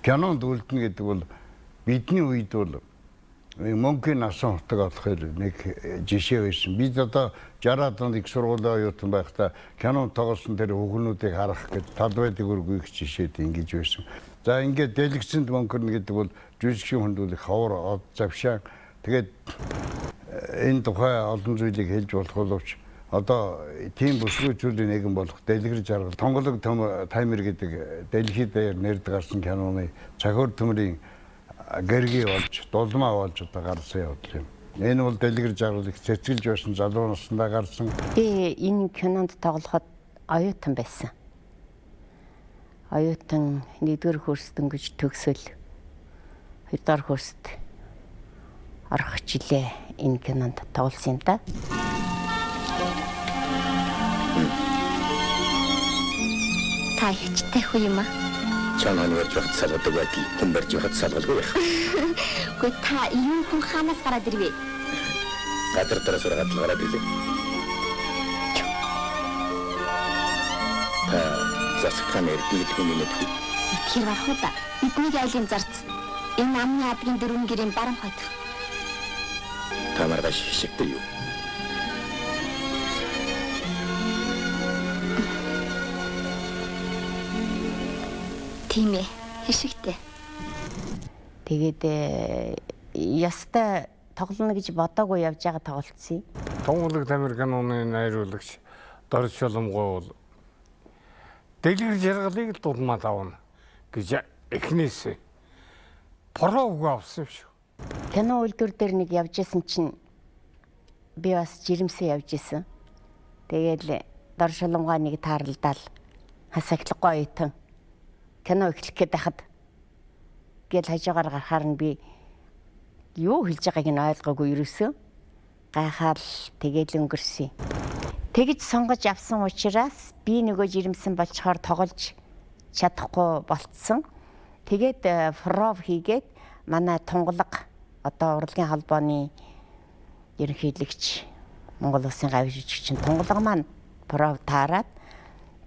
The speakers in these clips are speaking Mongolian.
Кинонд үлдэнэ гэдэг бол бидний үед бол мөнгөний насан хутаг олохоор нэг жишээ байсан. Бид одоо 60-аад онд их сургуулийн оюутан байхдаа кинонд тоглосон тэр хүүхнүүдийг харах гэж талбай дээгүүр гүйх жишээд ингэж байсан. За ингээд дэлгэцэнд мөнгөрнө гэдэг бол жүжигчийн хүнд ховор од завшаан. Тэгээд энэ тухай олон зүйлийг хэлж болох боловч одоо тийм бүсгүй зүйлийн нэгэн болох Дэлгэр жаргал, Тонголог Таймыр гэдэг дэлхийд даяар нэрд гарсан киноны цохиор төмрийн гэргий болж, дулмаа болж одоо гарсан явдал юм. Энэ бол Дэлгэр жаргал их цэцгэлж байсан залуу наснда гарсан. Би энэ кинонд тоглоход оюутан байсан. Оюутан 1-р курст дөнгөж төгсөл 2-р курст орох жилээ энэ кинонд тоглосон юм да. Та хячтай хүү юм аа? Чон хон барьж байхад салгадаг байтал хүн барьж байхад салгалгүй байх. Үгүй та юу хүн хаанаас гараад ирвэ? Газар дараас ургаад л гараад ирлээ. Та засагтхан эрдэнэ гэдэг нь мэдэх үү? Итгэхэр барах уу да. Бидний айлын зарц. Энэ амны адгийн дөрвөн гэрийн баруун хойдох. Та маргааш хишигтэй юу? Тийм ээ, хишигтэй. Тэгээд ястай тоглоно гэж бодоогүй явж байгаа тоглолцсон. Тунгалаг Тамир киноны найруулагч Дорж Шулумгой бол Дэлгэр жаргалыг л дулмаад авна гэж эхнээс пров авсан юм шиг. Кино үйлдвэр дээр нэг явж исэн чинь би бас жирэмсэн явж исэн. Тэгээд Дорж Шулумгой нэг тааралдаал хасахлахгүй оюутан кино эхлэх гээд байхад гэл хажуугаар гарахаар нь би юу хэлж байгааг нь ойлгоогүй ерөөсөө гайхаал тэгэл өнгөрсөн. Тэгж сонгож авсан учраас би нөгөө жирэмсэн болчхоор тоглож чадахгүй болцсон. Тэгээд пров хийгээд манай тунгалаг одоо урлагийн холбооны ерөнхийлөгч Монгол Улсын гавь жүжигчин тунгалаг маань пров таарад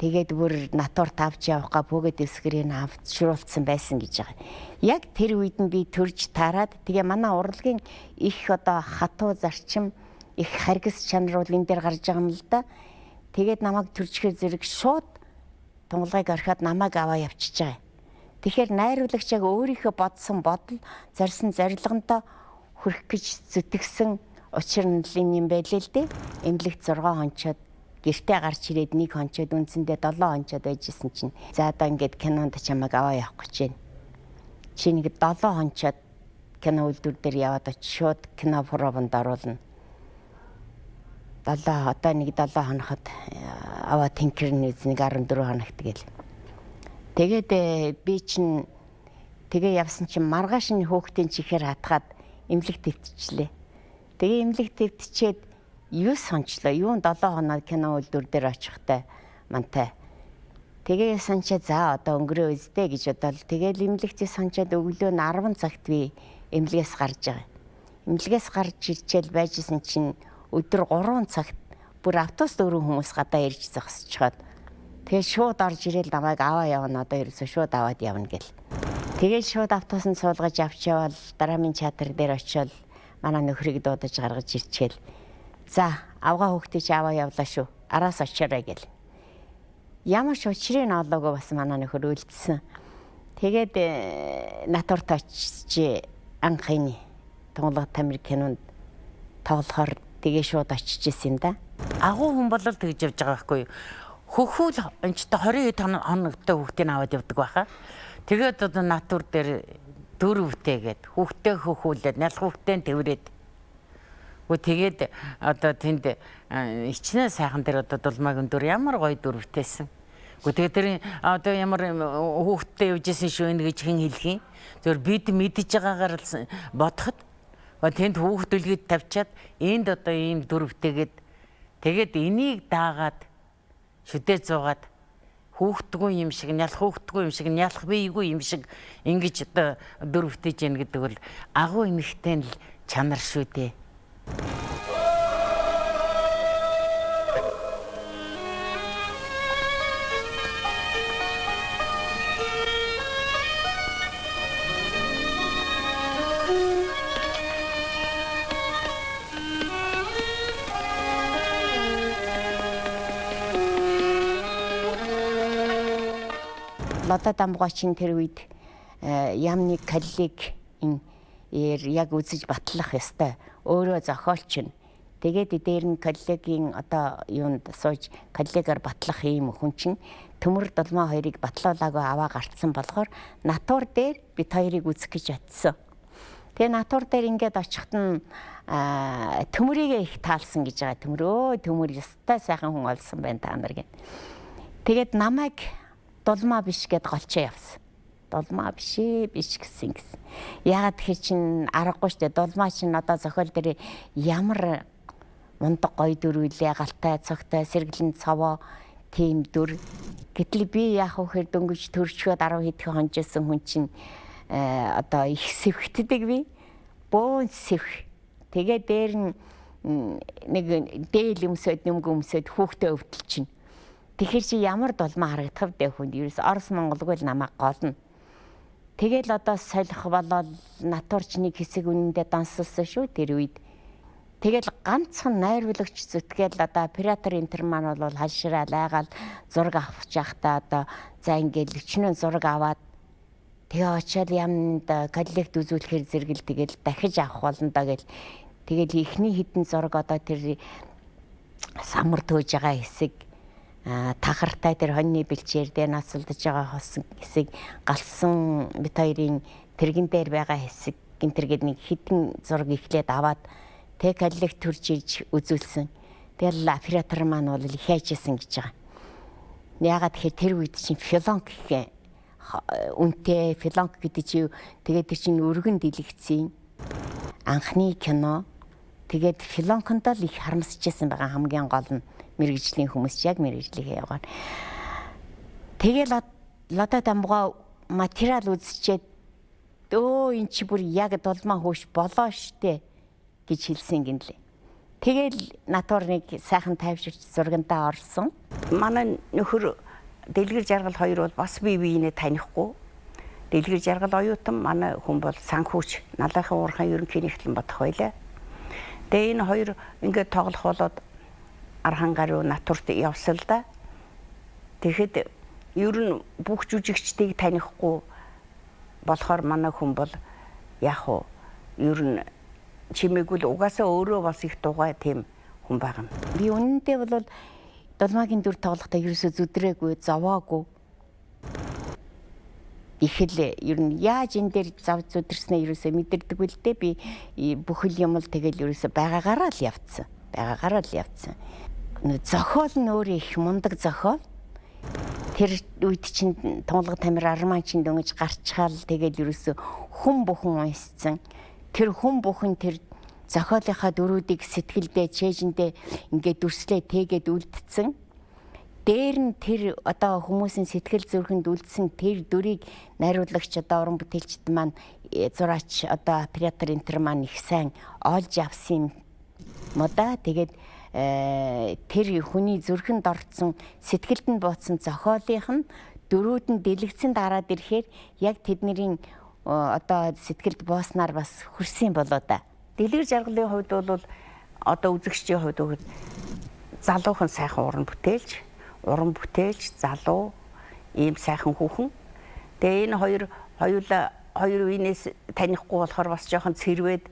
тэгээд бүр натурт авч явах га бөгөөд дэвсгэрийг авчруулсан байсан гэж байгаа. Яг тэр үед нь би төрж таарад тэгээ манай урлагийн их одоо хатуу зарчим их харгас чанар бол энэ дээр гарч байгаа юм л да. Тэгээд намайг төржихээр зэрэг шууд тунгалгыг орхиод намайг аваа явчихж байгаа. Тэгэхээр найруулагч яг өөрийнхөө бодсон бодол, зорьсон зорилгонтой хүрэх гэж зүтгэсэн учир нь л энэ юм байлээ л дээ. Эмнэлэгт 6 хончоод гэртээ гарч ирээд нэг хончоод үндсэндээ 7 хончоод байжсэн чинь за одоо ингээд кинонд чамайг аваа явах гэж байна. Чи нэг 7 хончоод кино үйлдвэр дээр яваад очиж шууд кино пробонд оруулна. 7 одоо нэг 7 хоноход аваа тэнхэрнэ нэг 14 хоногт гээл. Тэгээд би чинь тэгээ явсан чинь маргааш нь хөөхтийн чихээр хатгаад эмнэлэг твтчихлээ. Тэгээ эмнэлэг твтчихэд 9 хончлоо. Юун 7 хоноод кино үйлдвэр дээр очихтай мантай. Тэгээ санчаа за одоо өнгөрөө үздэй гэж бодоол. Тэгээл эмнэлэгтээ санчаад өглөө нь 10 цагт би эмнэлгээс гарч байгаа. Эмнэлгээс гарч ирчээл байжсэн чинь өдөр 3 цагт бүр автобус дөрвөн хүмүүс гадаа ирж зогсчиход. Тэгээ шууд орж ирээл намайг аваа явна одоо ерөөсөө шууд аваад явна гэл. Тэгээд шууд автобусанд суулгаж авч яваал дараамын чатар дээр очиод манай нөхрийг дуудаж гаргаж ирчээл. За авгаа хүүхдээ чи аваа явлаа шүү. Араас очоорой гэл. Ямар ч учрыг нь олоогүй бас манай нөхөр үлдсэн. Тэгээд натурт очиж анхны Тунгалаг Тамир кинонд тоглохоор тэгээ шууд очиж исэн юм да. Агуу хүн бол тэгж явж байгаа байхгүй юу? Хөхүүл энэ ч 20 хоногтой хүүхдийг аваад явдаг байхаа. Тэгээд одоо натур дээр дөрөвтэйгээд хүүхдээ хөхүүлээд нялх хүүхдээ тэврээд. Тэгээд одоо тэнд хичнээн сайхан дээр одоо дулмааг өндөр ямар гоё дөрвтэйсэн. Тэгээд тэр одоо ямар хүүхдтэй явж исэн шүү энэ гэж хэн хэлэх юм. Зөвхөн бид мэдж байгаагаар л бодоход тэнд хүүхд үлгэд тавьчаад энд одоо ийм дөрвтэйгээд тэгээд энийг даагаад шүдэ зуугаад хүүхдгүй юм шиг нялх хүүхдгүй юм шиг нялх бийгүй юм шиг ингэж одоо дөрвтэйж яах гэдэг бол агуу эмэгтэй л чанар шүү дээ. Лодо Дамбуга чинь тэр үед яамны коллег энэ яг үзэж батлах ёстой. Өөрөө зохиолч нь. Тэгээд дээр нь коллегийн одоо юунд сууж коллегаар батлах ийм хүн чинь Төмөр Дулмаа хоёрыг батлуулаагүй аваа гарцсан болохоор натур дээр бид хоёрыг үзэх гэж очсон. Тэгээ натур дээр ингээд очиход нь Төмөрийгээ их таалсан гэж байгаа. Төмөрөө Төмөр ёстой сайхан хүн олсон байна та нар гэн. Тэгээд намайг Дулмаа биш гэд голчоо явсан. Дулмаа биш биш гэсэн гэсэн. Яагаад тэгэхээр чин аргагүй штэ. Дулмаа чин одоо зохиол дээр ямар мундаг гоё дүр үлээ, галтай, цогтой, сэргэлэн цовоо тийм дүр. Гэтэл би яах вэ гэхээр дөнгөж төрчгөөд 10 хэдхэн хонжсэн хүн чинь одоо их сэвхтдэг би. Бөөн сэвх. Тэгээ дээр нь нэг дээл өмсөд, нүмг өмсөд хүүхдээ өвдөл чинь. Тэгэхээр чи ямар дулмаа харагдах вэ хүнд? Ерөөс Орос Монголгүй л намайг голно. Тэгэл одоо солих болоод натурч нэг хэсэг үнэндээ дансалсан шүү тэр үед. Тэгэл ганцхан найруулагч зүтгээл одоо оператор энтер маань бол хашраа лайгаал зураг авах байхдаа одоо за ингээл өчнөө зураг аваад тэгээ очиад ямд коллект үзүүлэхээр зэрэгэл тэгэл дахиж авах болно доо гэл. Тэгэл эхний хідэн зураг одоо тэр самар төөж байгаа хэсэг тахартай тэр хоньны бэлчээр дээр насалдаж байгаа хосон хэсэг галсан бит хоёрын тэрэгэн дээр байгаа хэсэг гинтэргээд нэг хідэн зураг эхлээд аваад тэг коллект төрж ирж үзүүлсэн. Тэгэл оператор маань бол их хайжсэн гэж байгаа. Яагаад тэгэхээр тэр үед чинь филонк гэх үнэтэй филонк гэдэг чи тэгээд тэр чинь өргөн дэлгэцийн анхны кино. Тэгээд филонконд л их харамсажсэн байгаа хамгийн гол нь мэргэжлийн хүмүүс яг мэргэжлийнхээ явгаар. Тэгэл Лодо Дамбуга материал үзчихэд өө эн чи бүр яг дулмаа хөөш болоо штэ гэж хэлсэн гинлээ. Тэгэл натур нэг сайхан тайвширч зургандаа орсон. Манай нөхөр Дэлгэр Жаргал хоёр бол бас бие биенээ танихгүй. Дэлгэр Жаргал оюутан, манай хүн бол санхүүч, Налайхан уурхайн ерөнхий нэгтлэн бодох байлаа. Тэгээ энэ хоёр ингээд тоглох болоод архан гаруй натурт явсан л да. Тэгэхэд ер нь бүх жүжигчдийг танихгүй болохоор манай хүн бол яг уу ер нь чимээгүй л угаасаа өөрөө бас их дугай тийм хүн байгаа юм. Би үнэндээ бол Дулмаагийн дүр тоглохдоо ерөөсөө зүдрээгүй, зовоогүй. Их л ер нь яаж энэ дээр зав зүдэрснээ ерөөсөө мэдэрдэггүй л дээ. Би бүхэл юм л тэгэл ерөөсөө байгаагаараа л явцсан. Байгаагаараа л явцсан. Зохиол нь өөрөө их мундаг зохиол. Тэр үед чинь Тунгалаг Тамир Арман чинь дөнгөж гарчхаал тэгэл ерөөсөө хүн бүхэн уншсан. Тэр хүн бүхэн тэр зохиолынхаа дөрүүдийг сэтгэлдээ чэйжэндээ ингээд дүрслээ тэгээд үлдсэн. Дээр нь тэр одоо хүмүүсийн сэтгэл зүрхэнд үлдсэн тэр дүрийг найруулагч одоо уран бүтээлчд маань зураач одоо оператор энтер маань их сайн олж авсан юм да. Тэгээд тэр хүний зүрхэнд орцсон сэтгэлд нь бууцсан зохиолынх нь дөрүүд нь дэлгэцэнд гараад ирэхээр яг тэдний одоо сэтгэлд бууснаар бас хүрсэн болоо да. Дэлгэр Жаргалын хувьд бол одоо үзэгчдийн хувьд бол залуухан сайхан уран бүтээлч залуу ийм сайхан хүүхэн. Тэгээ энэ хоёр хоёулаа хоёр үеэнээс танихгүй болохоор бас жоохон цэрвэд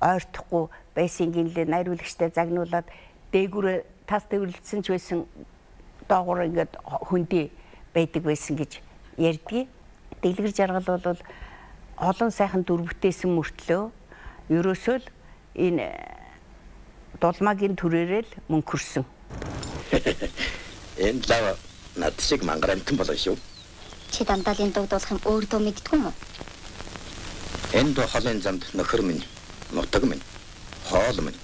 ойртохгүй байсан гинлээ найруулагчтай загнуулаад дээгүүрээ тас дэвэрлэлсэн ч байсан доогуур ингээд хөндий байдаг байсан гэж ярьдгийг. Дэлгэр Жаргал бол олон сайхан дүр бүтээсэн мөртлөө ерөөсөө л энэ Дулмаагийн түрээрээ л мөнхөрсөн. Энэ лав над шиг мангар амтан болно шүү. Чи дандаа л энэ дуу дуулах юм өөр дуу мэддэггүй юм уу? Энэ дуу холын замд нөхөр минь, нутаг минь, хоол минь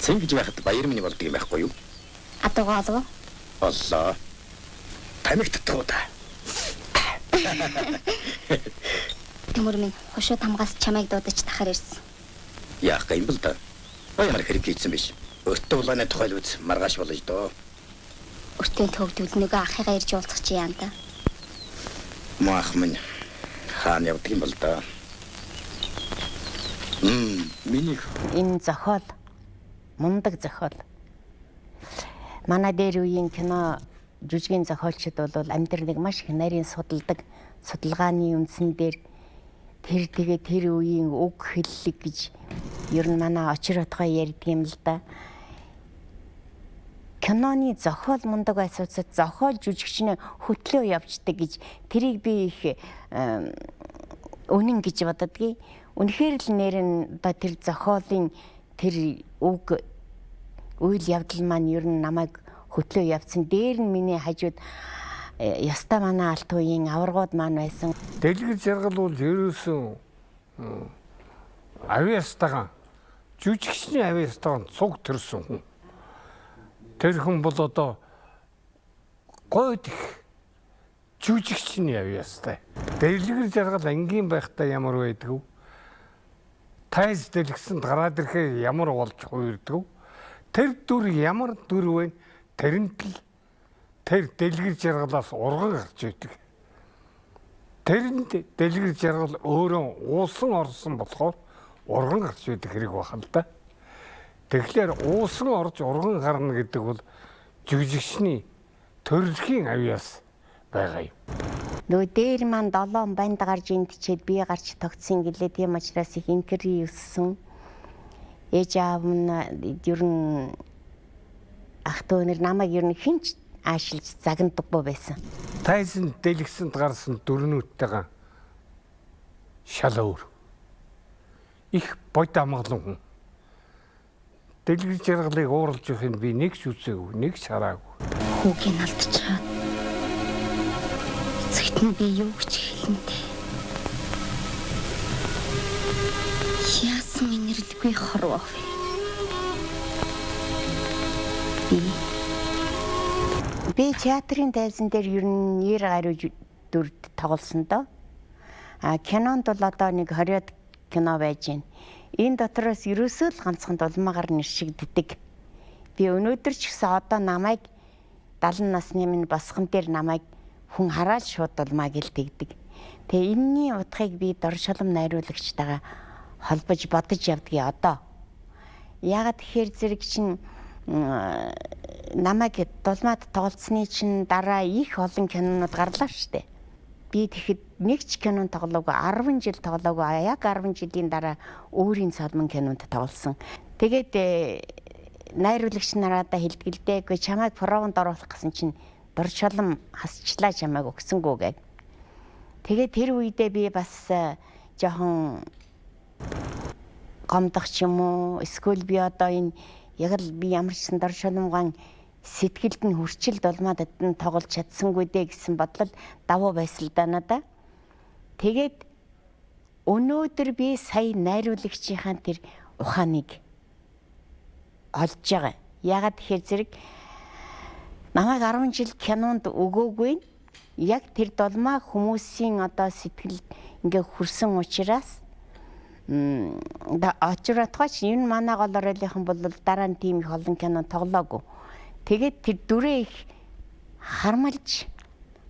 цэнгэж байхад баяр минь болдог юм байхгүй юу? Адуугаа олов уу? Оллоо. Тамхи татах уу та? Төмөр минь хошуу тамгаас чамайг дуудаж тахаар ирсэн. Яах юм бэл да. Ямар хэрэг хийсэн биш. Өртөө улааны тухайл үз маргааш болж доо. Өртөө төгдвөл нөгөө ахыгаа ирж уулзах чи яан та. Маах минь хаана явдаг юм бол да. Миний энэ зохиол мундаг зохиол. Манай дээр үеийн кино жүжигийн зохиолчид бол амьдралыг маш их нарийн судалдаг, судалгааны үндсэн дээр тэр тэгээ тэр үеийн үг хэллэг гэж ер нь манай очир отгой ярьдаг юм л да. Киноны зохиол мундаг байсан учраас зохиол жүжигчнээ хөтлөө явждаг гэж тэрийг би их үнэн гэж боддгийг. Үнэхээр л нэр нь одоо тэр зохиолын тэр үг үйл явдал маань ер нь намайг хөтлөө явцсан. Дээр нь миний хажууд яста манай алт үеийн аваргууд маань байсан. Дэлгэр жаргал бол ерөөсөн авьяастайгаа жүжигчний авьяастайгаа цуг төрсөн хүн. Тэр хүн бол одоо гойд их жүжигчний авьяастай. Дэлгэр жаргал ангийн байхдаа ямар байдаг вэ? Тайз дэлгэсэнд гараад ирэхээр ямар болж хуйрдаг вэ? Тэр дүр ямар дүр вэ? Тэрэнд л тэр дэлгэр жаргалаас урган гарч идэг. Тэрэнд дэлгэр жаргал өөрөө уусан орсон болохоор урган гарч идэг хэрэг байх л да. Тэгэхээр уусан орж урган гарна гэдэг бол жүжигчний төрөлхийн авьяас байгаа юм. Нөгөө дээр маань 7 банд гарч эндчээд би гарч тогтсон гэлээ. Тийм учраас их инкери өссөн. Ээж аав нь ер нь ах дүү нар намайг ер нь хинч аашилж загнадаггүй байсан. Тайзан дэлгэсэнд гарсан дөрнүүдтэйгээ шал өөр. Их бод амгалан хүн. Дэлгэр жаргалыг ууралж явахыг би нэг ч үзээгүй, нэг ч хараагүй. Хүүгийг алдчихаад эцэгт нь би юу гэж хэлнэ? Яасан инэрлгүй хорвоо вэ? Би театрын тайзан дээр ер нь 90 гаруй дүрд тоглосон доо. А кинонд бол одоо нэг 20-од кино байж байна. Энэ дотроос ерөөсөө л ганцхан дулмаагаар нэршигддэг. Би өнөөдөр ч гэсэн одоо намайг 70 насны минь босгон дээр намайг хүн хараад шууд дулмаа гэл тэгдэг. Тэгээ энэний утгыг би Доршолом найруулагчтайгаа холбож бодож явдгийг одоо. Яагаад тэгэхээр зэрэг чинь намайг дулмаад тоглолцсны чинь дараа их олон кинонууд гарлаа штэ. Би тэгэхэд нэг ч кинонд тоглоогүй, 10 жил тоглоогүй. Яг 10 жилийн дараа өөрийн цолмон кинонд тоглосон. Тэгээд найруулагч нараадаа хэлдэг л дээ. Үгүй чамайг провонд оруулах гэсэн чинь Доршолом хасчлаа чамайг өгсөнгүү гэд. Тэгээд тэр үедээ би бас жоохон гомдох ч юм уу, эсвэл би одоо энэ яг л би ямар ч сан Доршоломгон сэтгэлд нь хүрчил дулмаад нь тоглож чадсангүй дээ гэсэн бодлол давуу байсан л да надаа. Тэгээд өнөөдөр би сая найруулагчийнхаа тэр ухааныг олж байгаа. Яагаад тэгэхээр зэрэг намайг 10 жил кинонд өгөөгүй яг тэр дулмаа хүмүүсийн одоо сэтгэл ингээ хүрсэн учраас очиратгаач энэ манай гол оройлынхан бол дараа нь тийм их олон кино тоглоогүй. Тэгээд тэр дүрээ их хармалж,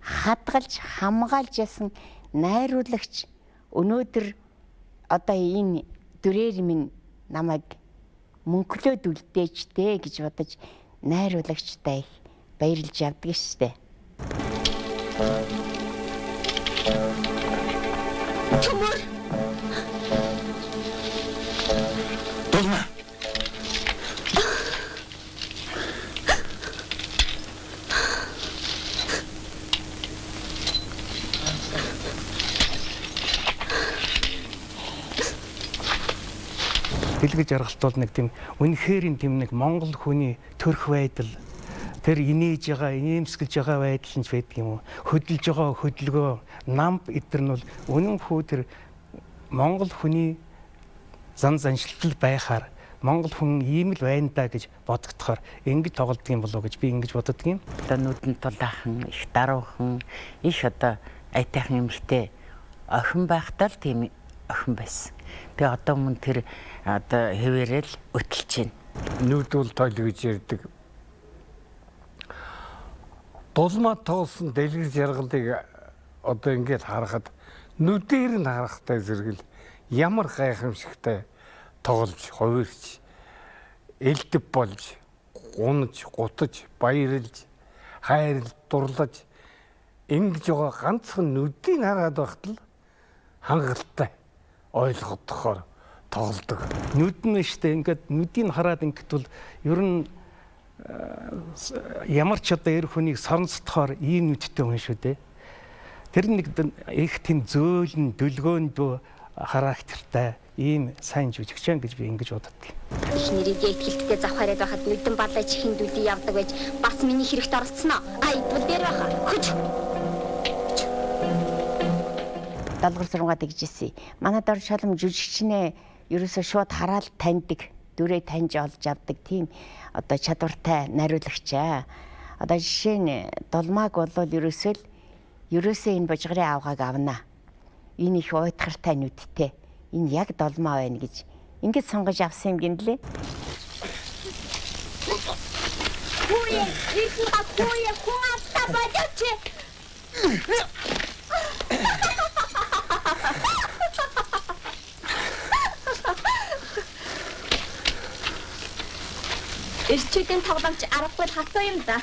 хадгалж, хамгаалж ясан найруулагч өнөөдөр одоо энэ дүрээр минь намайг мөнхлөөд үлдээч дээ гэж бодож найруулагчтай их баярлж явдаг штэ. Төмөр. Дулмаа. Дэлгэж жаргалт бол нэг тийм үнэхээр тийм нэг монгол хүний төрх байдал, тэр инээж байгаа, инээмсэглэж байгаа байдал нь ч байдаг юм уу? Хөдөлж байгаа хөдөлгөө, намп эдэр нь бол үнэн хүү тэр монгол хүний зан заншилтал байхаар монгол хүн ийм л байна да гэж бодогдохоор ингэж тоглодог юм болоо гэж би ингэж боддог юм. Одоо нүдэнд тулаахан, их даруухан, их одоо айтайхан эмэгтэй охин байхдаа л тийм охин байсан. Тэгээ одоо мөн тэр одоо хэвээрэл өтөлж байна. Нүд бол тойл гэж ярьдаг. Дулмаа тоглосон дэлгэр жаргалыг одоо ингээд харахад нүдээр нь харахтай зэрэг л ямар гайхамшигтай тоглож, хувирч, элдв болж, гунаж, гутаж, баярлж, хайрлж, дурлаж Ингэж байгаа ганцхан нүдийг хараад байхад л хангалттай ойлгодохоор тоглодог. Нүд нь штэ ингээд нүдийг хараад ингээд бол ер нь ямар ч одоо эр хүнийг соронцдохоор ийм нүдтэй хүн шүү дээ. Тэр нэг их тийм зөөлөн дүлгөөндөө характертай ийм сайн жүжигчэн гэж би ингэж боддог. Их нэрийг ихтгэлттэй завх хараад байхад нүдэн балай чихэн дүлий явдаг байж бас миний хэрэгт оролцсноо. А идвэл дээр байха. Хөж. Долгор сургаад тэгжсэн. Манай дор шалам жүжигчнээ ерөөсөө шууд хараад таньдаг. Дүрээ таньж олж авдаг тийм одоо чадвартай найруулагч аа. Одоо жишээ нь Дулмааг бол ерөөсөө энэ бужигрын авгааг авнаа. Энэ их уйтгартай нүдтэй. Энэ яг Дулмаа байна гэж ингэж сонгож авсан юм гинлээ. Хүүе, ирсэн ба хүүе, хүн алдаа болооч. Ирчүүдийн тоглоомч аргагүй л хатуу юм да.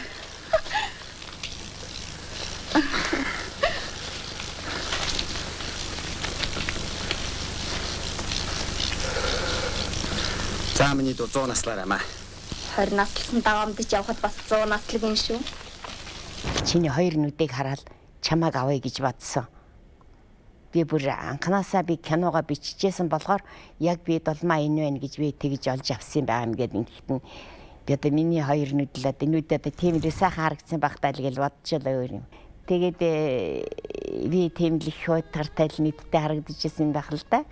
За миний дүү 100 наслаар амаа. 20 наслсан давамдаж явхад бас 100 наслаг юм шүү. Чиний хоёр нүдийг хараад чамааг авъя гэж бодсон. Би бүр анханасаа би киногоо биччихсэн болохоор яг би Дулмаа энэ байна гэж би тэгж олж авсан юм байгаа юм гээд ингэхэд нь би одоо миний хоёр нүд л одоо нүд одоо тийм л сайхан харагдсан байх таа л гэж бодчихлоо өөр юм. Тэгээд би тийм л их уйтгартай л нүдтэй харагдчихсан юм байх л да.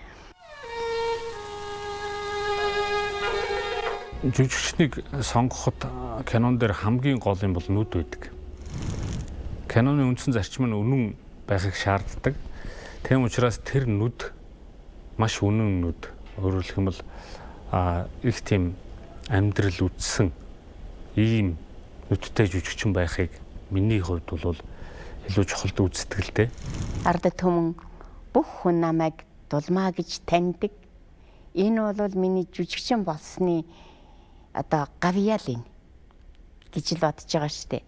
Жүжигчнийг сонгоход кинон дээр хамгийн гол юм бол нүд байдаг. Киноны үндсэн зарчим нь үнэн байхыг шаарддаг. Тийм учраас тэр нүд маш үнэн нүд. Өөрөөр хэлэх юм бол их тийм амьдрал үтсэн ийм нүдтэй жүжигчин байхыг миний хувьд бол илүү чухалд үздэг л дээ. Ард түмэн бүх хүн намайг Дулмаа гэж таньдаг. Энэ бол миний жүжигчин болсны одоо гавьяал энэ гэж л бодож байгаа шүү дээ.